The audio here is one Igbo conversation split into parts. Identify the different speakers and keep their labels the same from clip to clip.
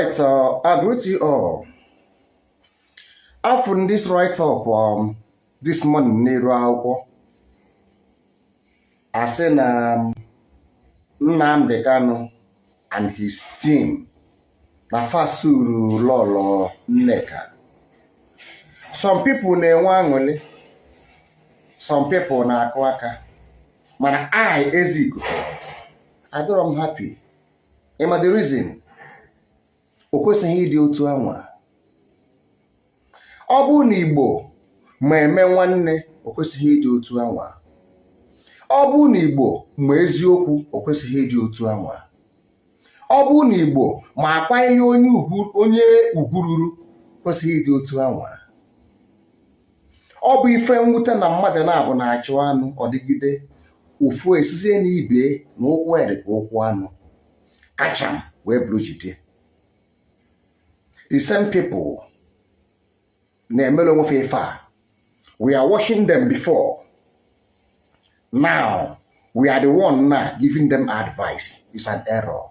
Speaker 1: Right, I greet you all. After this write up this morning n'elu akwụkwọ, asị na Nnamdi Kanu and his team na fa sueru Lọlọ Nneka. Some people na-enwe aṅụrị, some people na-akụ aka, mana I, Ezikuku, adịrọ m happy. Ịma the reason? O kwesịghị ịdị otu anwa. Ọ bụrụ na Igbo ma eme nwanne, o kwesịghị ịdị otu anwa. Ọ bụrụ na Igbo ma eziokwu, o kwesịghị ịdị otu anwa. Ọ bụrụ na Igbo ma akwanyere onye ugwu, onye ugwu ruru, kwesịghị ịdị otu anwa. Ọ bụ ife mwute na mmadụ na-abụ na-achụ anụ ọdịgide ofu esizie na ibe na ụkwụ ede ka ụkwụ anụ kacham wee bụrụ jide. The same people na-emere onwe fa ife a. We are watching them before. Now we are the one now giving them advice. It's an error.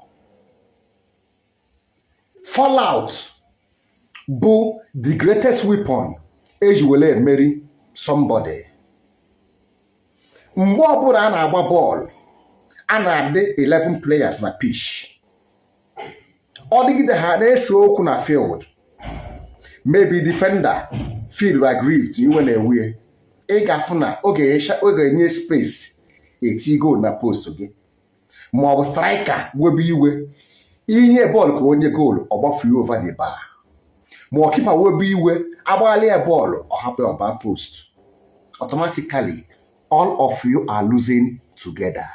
Speaker 1: Fallout bụ the greatest weapon eji were emeri somebody. Mgbe ọbụla a na-agba bọọlụ, a na-adị 11 players na pitch. Ọ dịgide ha na-ese okwu na field, maybe defender feel aggrieved, iwe na-ewe, ị ga-afụ na ọ ga-enye space eti goal na post gị, ma ọ bụ striker webe iwe, inye bọọlụ ka onye goal, ọ gbafue over the bar, ma ọ keeper webe iwe, agbaghalị ya bọọlụ, ọ hapụ ọba post. Automatically, all of you are losing together.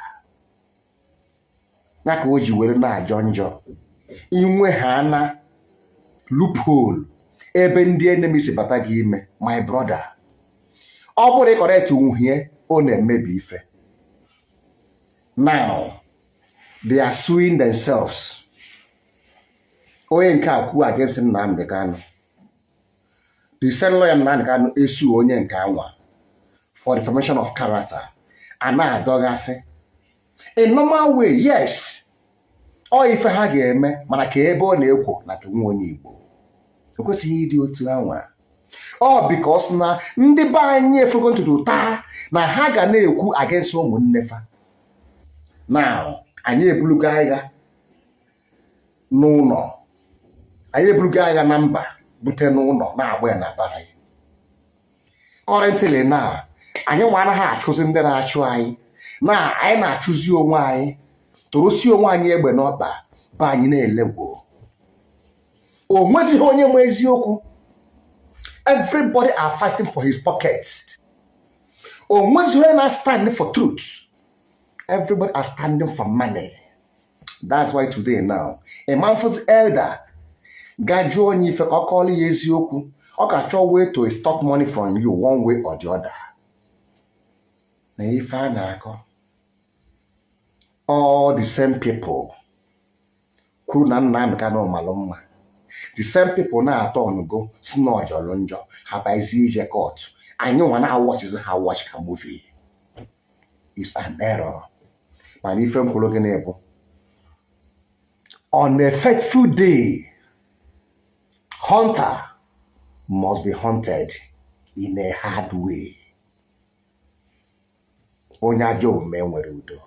Speaker 1: Ya ka o ji were na-ajọ njọ inwe ha na loophole ebe ndị enemy si bata gị ime. My brother, ọ bụrụ ị correct uhie, ọ na-emebi ife. Now they are suing themselves. Onye nke a kwuo against Nnamdi Kanu, the same lawyer Nnamdi Kanu esue onye nke anwa for defamation of character. A na-adọgasị in normal way, yes, ọ ife ha ga-eme, mana ka ebe ọ na-ekwo na nke nwa onye Igbo, o kwesịghị ịdị otu anwa. Ọ because na ndị be anyị efego ntutu taa na ha ga na-ekwu against ụmụnne fa. Now anyị eburugo agha n'ụlọ, anyị eburugo agha na mba bute n'ụlọ, na-agba ya na be anyị. Currently now, anyị nwa anaghị achụzi ndị na-achụ anyị, na anyị na-achụzi onwe anyị, tụrụsi onwe anyị egbe n'ọkpa be anyị na-elegwo. O nwezighị onye nwe eziokwu. Everybody are fighting for his pockets. O nwezighị onye na-stand for truth. Everybody are standing for money. That's why today now, a manfus elder ga jụọ onye ife ka ọ kọọrọ ya eziokwu, ọ ga-achọ way to extort money from you one way or the other. Na ife a na-akọ, all the same people kwuru na Nnamdi Kanu malụ mma, the same people na-atọ ọnụgo si na ọjọrọ njọ, ha bazie ije court. Anyị nwa na-awatchizi ha watch ka movie. Is an error. Mana ife m kwuru gịnị bụ, on a fateful day, hunter must be hunted in a hard way. Onye ajọ omume nwere udo.